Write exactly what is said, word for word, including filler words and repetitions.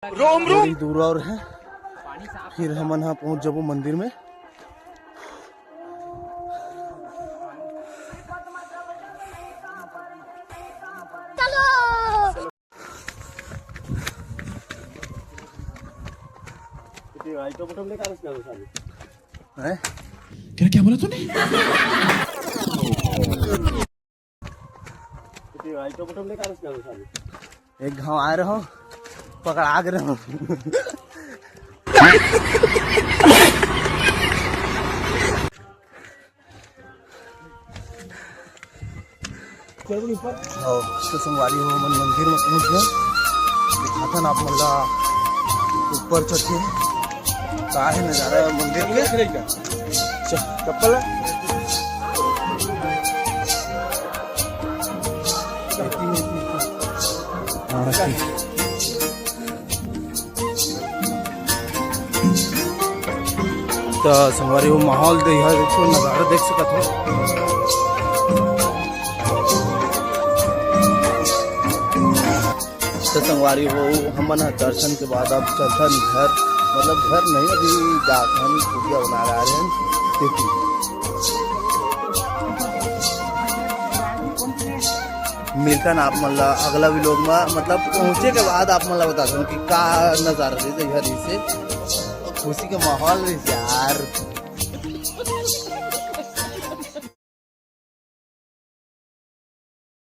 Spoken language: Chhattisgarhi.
रोम रोम। थोड़ी दूर और है, फिर हमन ह पहुंच जबो मंदिर में। हैं? क्या, क्या बोला तूने? एक घाव आए रहो, पकड़ा के रहो। आओ, तो संगवारी हो, हमन मंदिर में पहुंच गए। दिखाथन आप मन ला ऊपर चढ़ के का है नजारा मंदिर में। चल, चप्पल है। हाँ, रख दे। त संगवारी हो, माहौल दे, यहाँ देखो, नजारा देख सकत हो। त संगवारी हो, हमन ह दर्शन के बाद अब चलथन घर, मतलब घर नहीं, अभी जाथन, कुटिया बना रहा है, क्योंकि मिलथन आप मन ला अगला vlog में, मतलब पहुंचे के बाद आप मन ला बताथन कि का नजारा रहिस घर से, खुशी के माहौल रहिस यार।